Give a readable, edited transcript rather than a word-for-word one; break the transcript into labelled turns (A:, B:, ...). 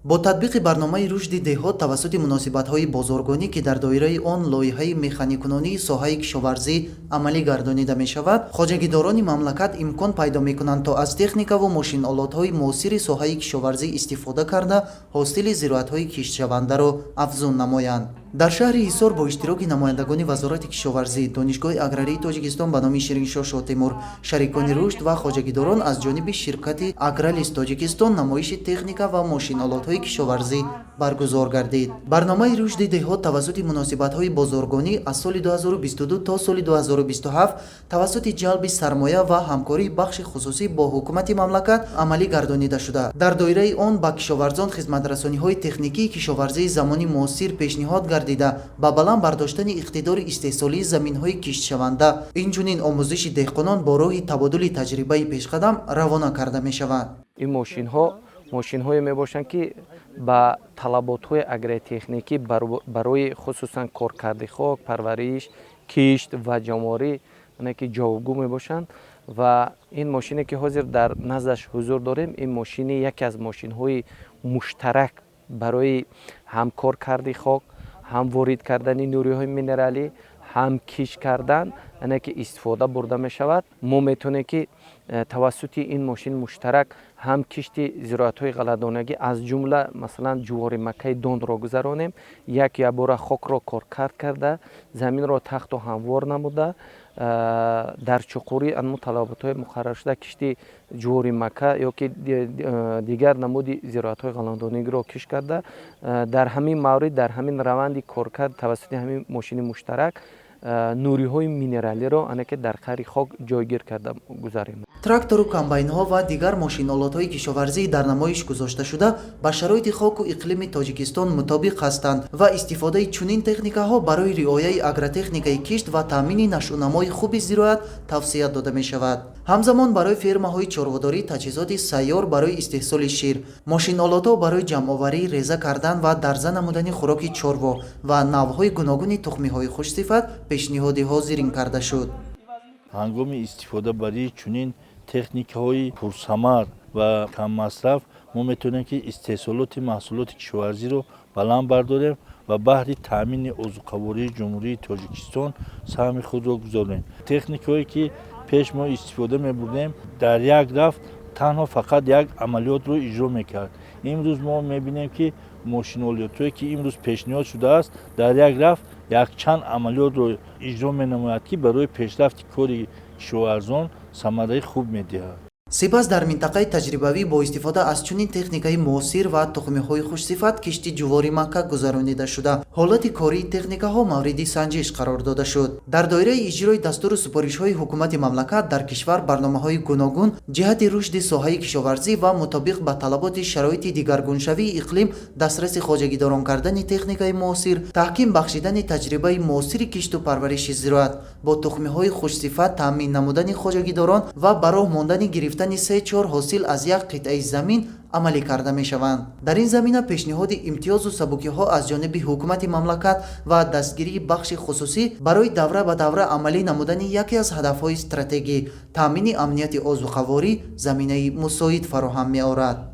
A: Бо татбиқи барномаи рушди деҳот тавассути муносибатҳои бозоргонӣ, ки дар доираи он лоиҳаи механикунонии соҳаи кишоварзӣ амалӣ гардонида мешавад, хоҷагидорони мамлакат имкон пайдо мекунанд, то аз техникаву мошинолотҳои муосири соҳаи кишоварзӣ истифода карда, ҳосили зироатҳои киштшавандаро афзун намоянд. Дар шаҳри Ҳисор бо иштироки намояндагони Вазорати кишоварзӣ, Донишгоҳи аграрии Тоҷикистон ба номи Шириншоҳ Шотемур, шарикони рушд ва хоҷагидорон аз ҷониби ширкати «Агралис Тоҷикистон» намоиши техника ва мошинолотҳои кишоварзӣ баргузор гардид. Барномаи рушди деҳот тавассути муносибатҳои бозоргонӣ аз соли 2022 то соли 2027 тавассути ҷалби сармоя ва ҳамкории бахши хусусӣ бо ҳукумати мамлакат амалӣ гардонида шуда, дар доираи он ба кишоварзон хизматрасониҳои техникии кишоварзии замони муосир пешниҳод гардида, ба баланд бардоштани иқтидори истеҳсолии заминҳои киштшаванда, инчунин омӯзиши деҳқонон бо роҳи табодули таҷрибаи пешқадам равона карда мешавад.
B: Ин мошинҳо мошинҳое мебошанд, ки ба талаботҳои агротехникӣ барои хусусан коркарди хок, парвариш, кишт ва ҷамъоварӣ ки ҷавобгӯ мебошанд. Ва ин мошине, ки ҳозир дар наздаш ҳузур дорем, ин мошини яке аз мошинҳои муштарак барои ҳам коркарди хок, ҳам ворид кардани нуриҳои минералӣ, ҳам кишт кардан, яъне ки истифода бурда мешавад. Мо метавонем, ки тавассути ин мошини муштарак ҳам кишти зироатҳои ғалладонагӣ, аз ҷумла масалан ҷуворимаккаи донро гузаронем, як якбора хокро коркард карда, заминро тахту ҳамвор намуда, дар чуқурӣ анму талаботҳои муқарраршуда кишти ҷуворимакка ё ки дигар намуди зироатҳои ғалладонагиро кишт карда, дар ҳамин маврид, дар ҳамин раванди коркард тавассути ҳамин мошини муштарак нуриҳои минералиро ана ки дар қаъри хок ҷойгир карда гузарем.
A: Трактору комбайнҳо ва дигар мошинолотҳои кишоварзии дар намоиш гузошташуда ба шароити хоку иқлими Тоҷикистон мутобиқ ҳастанд ва истифодаи чунин техникаҳо барои риояи агротехникаи кишт ва таъмини нашъунамои хуби зироат тавсия дода мешавад. Ҳамзамон барои фермаҳои чорводорӣ таҷҳизоти сайёр барои истеҳсоли шир, мошинолотҳо барои ҷамъоварӣ, реза кардан ва дарза намудани хӯроки чорво ва навъҳои гуногуни тухмиҳои хушсифат пешниҳоди ҳозирин карда шуд.
C: Ҳангоми истифодабарии чунин техникаҳои пурсамар ва каммасраф мо метавонем, ки истеҳсолоти маҳсулоти кишоварзиро баланд бардорем ва баҳри таъмини озуқавории Ҷумҳурии Тоҷикистон саҳми худро гузорем. Техникаҳое, ки пеш мо истифода мебурдем, дар як рафт танҳо фақат як амалиётро иҷро мекард. Имрӯз мо мебинем, ки мошинолотҳое, ки имрӯз пешниҳод шудааст, дар як рафт якчанд амалиётро иҷро менамояд, ки барои пешрафти кори кишоварзон самараи хуб медиҳад.
A: Сипас дар минтақаи таҷрибавӣ бо истифода аз чунин техникаи муосир ва тухмиҳои хушсифат кишти ҷувори макка гузаронида шуда, ҳолати кории техникаҳо мавриди санҷиш қарор дода шуд. Дар доираи иҷрои дастуру супоришҳои ҳукумати мамлакат дар кишвар барномаҳои гуногун ҷиҳати рушди соҳаи кишоварзӣ ва мутобиқ ба талаботи шароити дигаргуншавии иқлим дастраси хоҷагидорон кардани техникаи муосир, таҳким бахшидани таҷрибаи муосири кишту парвариши зироат, бо тухмиҳои хушсифат таъмин намудани хоҷагидорон ва ба роҳ мондани гирифтани се-чор ҳосил аз як қитъаи замин амалӣ карда мешаванд. Дар ин замина пешниҳоди имтиёзу сабукиҳо аз ҷониби ҳукумати мамлакат ва дастгирии бахши хусусӣ барои давра ба давра амалӣ намудани яке аз ҳадафҳои стратегӣ, таъмини амнияти озуқаворӣ, заминаи мусоид фароҳам меорад.